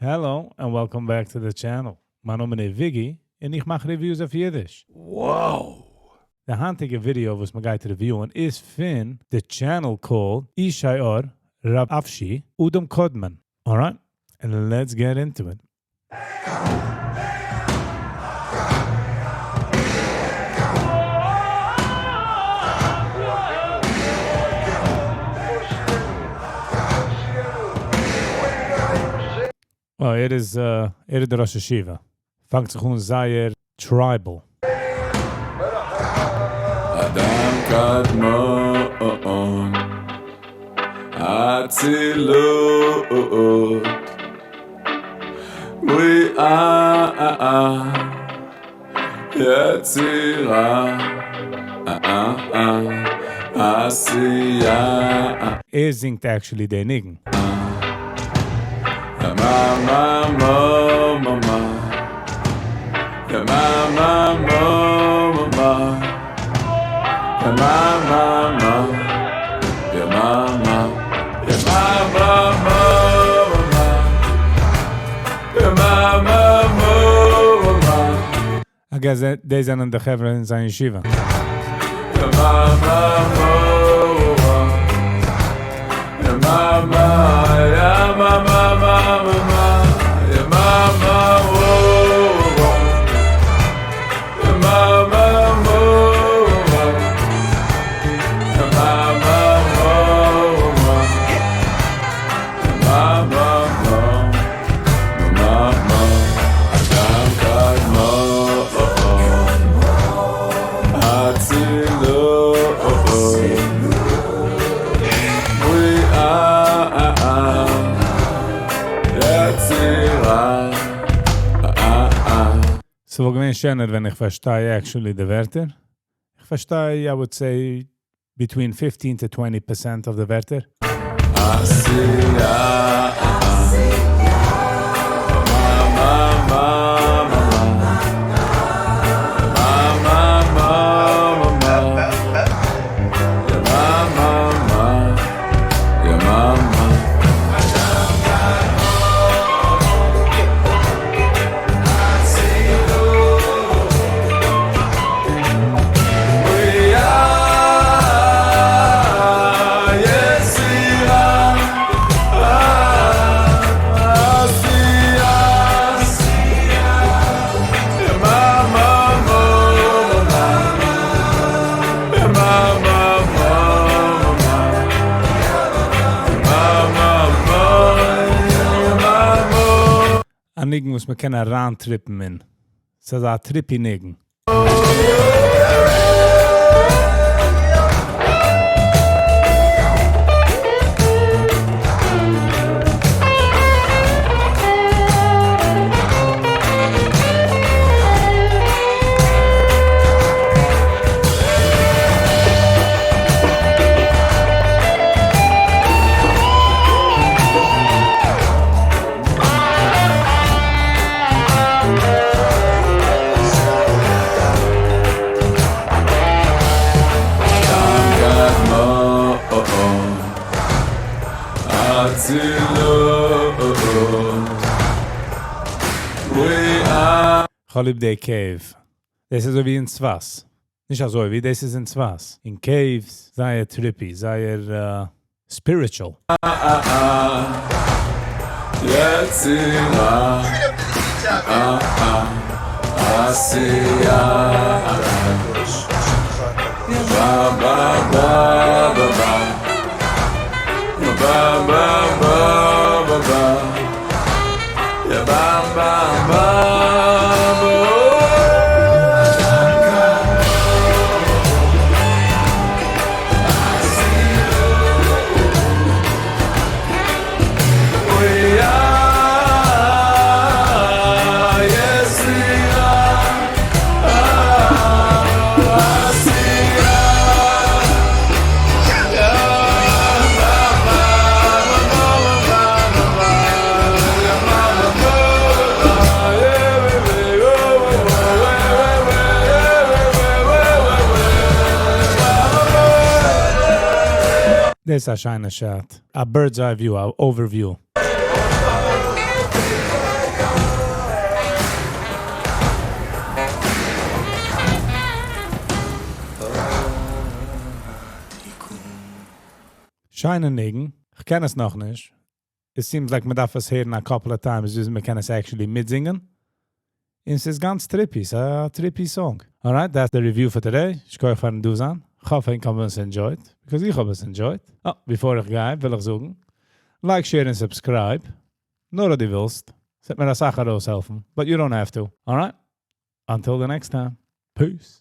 Hello and welcome back to the channel. מיין נאמען איז וויגי און איך מאך reviews אויף אידיש. Wow! די היינטיגע ווידעא וואס מען גייט review ען איז פון די channel called ישי אור רב אפשי אדם קדמון. Alright, let's get into it. אה, ער איז ער איז דער ראש ישיבה. פאנגט זיך אן זייער tribal. אדם קדמון אצילות בריאה יצירה עשייה. ער זינגט actually די ניגון. I guess די זענען די חברה אין זיין ישיבה. ס'וואלט געווען שענער ווען איך פארשטיי actually די ווערטער. איך פארשטיי I would say between 15 to 20% of די ווערטער. א ניגון וואס מ'קען אריינטריפן אין. ס'איז א trippy ניגון. כ'האב ליב די cave. דאס איז אזוי ווי אין צפת. נישט אזוי ווי, דאס איז אין צפת. אין caves, זייער trippy, זייער spiritual. דאס איז א שיינע shot. א bird's eye view, א overview. שיינע ניגון. איך קען עס נאך נישט. It seems like מען דארף עס הערן a couple of times, ביז מען קען עס actually מיטזינגען. און עס איז גאנץ trippy. ס'איז א trippy song. Alright, that's the review for today. שכוח פארן דא זיין. איך האף ענק האבן עס enjoyed. Because איך האב עס enjoyed. Oh, before איך גיי, וויל איך זאגן: Like, share and subscribe. נאר אויב דו ווילסט. ס'וועט מיר א סאך ארויסהעלפן. But you don't have to. Alright? Until the next time. Peace.